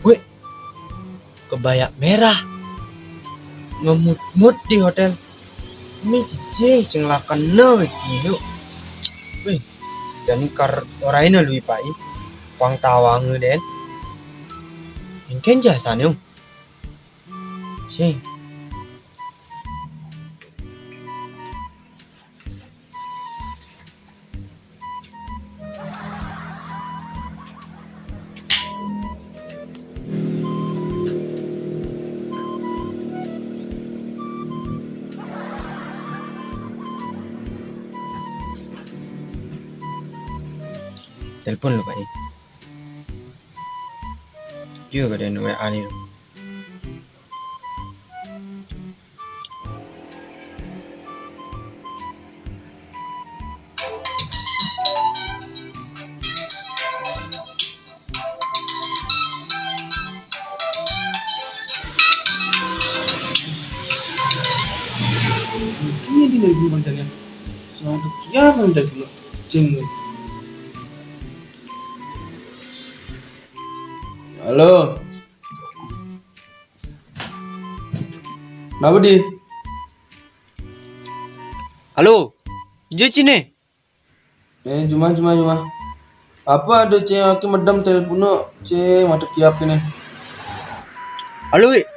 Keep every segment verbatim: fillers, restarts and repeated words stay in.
Weh, kebaya merah. Ngemut-mut di hotel. Ini cici sing lakene iki, yuk. Weh, jani kar ora ina lui pai. Pang tawang den. Engken jasane, yuk. Sing. Telepon lu, Pak. Dia gak ada W A nih. Ini di negeri pancanya. Suatu kiamat dari dulu. Cing. Halo. Kenapa, Di? Halo, ijo cine. Eh, cuma, cuma, cuma. Apa ada cewek aki medem telepon, cewek mata kiap ini. Halo, Wi.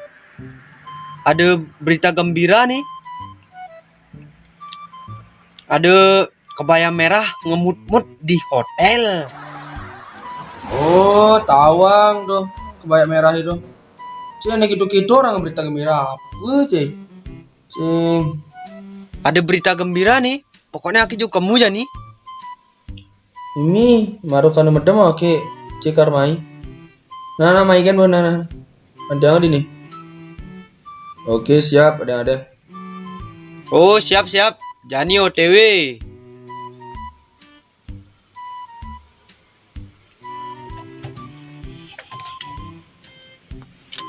Ada berita gembira nih. Ada kebaya merah ngemut-mut di hotel. Oh, tawang tuh kebaya merah itu. Cek, nek itu kita orang berita gembira apa, cek? Cek. Ada berita gembira nih. Pokoknya aki juga kamu ya nih. Ini maru kanu medem oke, cek karmai. Nah, nah, mai kan, nah, nah. Ada di nih. Oke, siap, ada, ada. Oh, siap, siap. Jani O T W.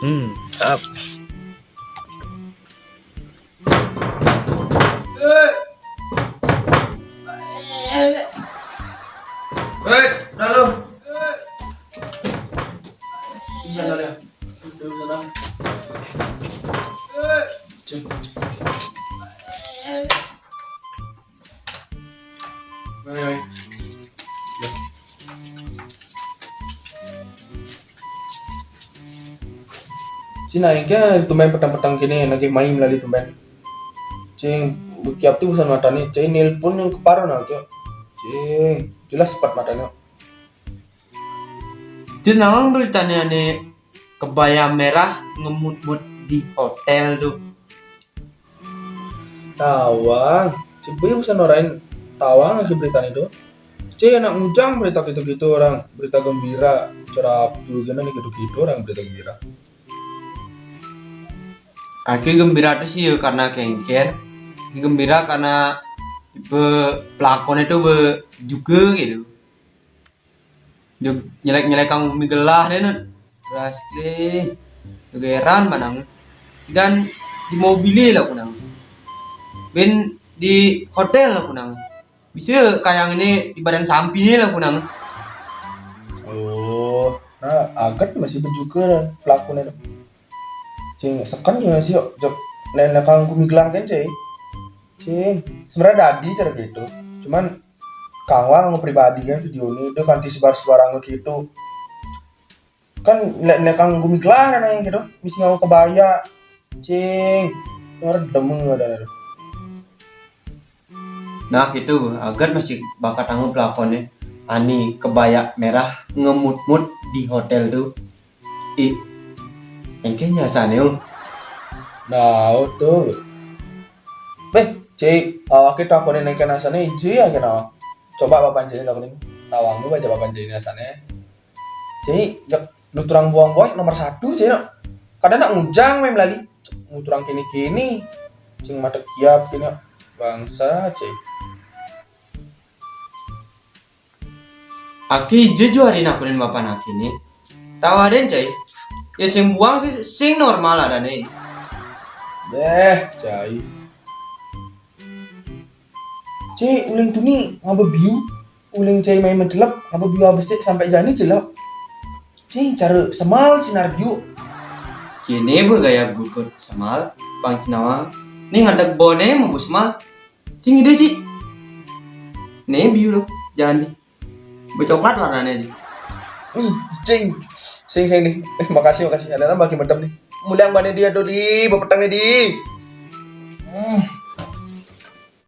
Hmm, siap. Eh, lalu. Bisa, lalu. Udah, udah, udah. Cek. Ayo, ayo. Cina, engke tumben petang-petang kene nagih mai melali tumben. Sing bekiap tu urusan matane, cai nelpon yang keparo nake. Sing jelas sepat matane. Cina, nang beritane ane kebaya merah ngemut-mut di hotel tuh. Tawang, coba yang urusan orang tawang lagi beritane tuh. Cai anak ngujang berita gitu-gitu orang, berita gembira, cerap juga nih gitu-gitu orang berita gembira. Aku gembira tuh sih ya karena kengken. Aku gembira karena tipe pelakonnya tuh be juga gitu. Jog nyelek-nyelek kang bumi gelah deh, Nun. Rasli. Gegeran manang. Dan di mobil lah kunang. Ben di hotel lah kunang. Bisa kayang ini di badan sampi nih lah kunang. Oh, nah, agat masih bejuka pelakunya. Cing, seken juga sih, jok, jok, nenek kang bumi gelah kan, cing. Cing, sebenarnya dadi cara gitu. Cuman, kang wah nganggo pribadi kan video ini, itu kan disebar sembarangan gitu. Kan, nek, nek kang bumi gelah nanya gitu, mesti nganggo kebaya. Cing, sebenarnya demen ada, ada. Nah, gitu, agat masih bakat anggo pelakonnya. Ani kebaya merah ngemut-mut di hotel tu. Ih, engke nyasane, oh. Nah, tuh. Beh, Cik, awake takone nengke nasane iji ya kena. Coba bapak Cik takonin. Tawang lu baca bapak Cik nasane. Cik, jak nuturang buang boy nomor satu, Cik, nak. Kadang nak ngujang main lali. Nuturang kini-kini. Cing mata kiap kini. Bangsa, Cik. Aki ije jo hari nakunin bapak nak ini. Tawarin, Cai. Ya sing buang sih sing normal adane. Beh, Cai. Cai, uling tuni ngaba biu. Uling Cai main mencelep, ngaba biu abesik sampai jani celep. Cai, cara semal sinar biu. Kini bergaya gugut semal, pang cinawa. Ni ngadeg bone mau semal. Cing ide, Ci. Ne biu lo, jangan di. Becoklat warnanya, Ci. Ih, Cing. Sing, sing nih. Eh, makasih, makasih. Ada nambah ki medem nih. Muliang bani dia tuh di, bepetang nih di.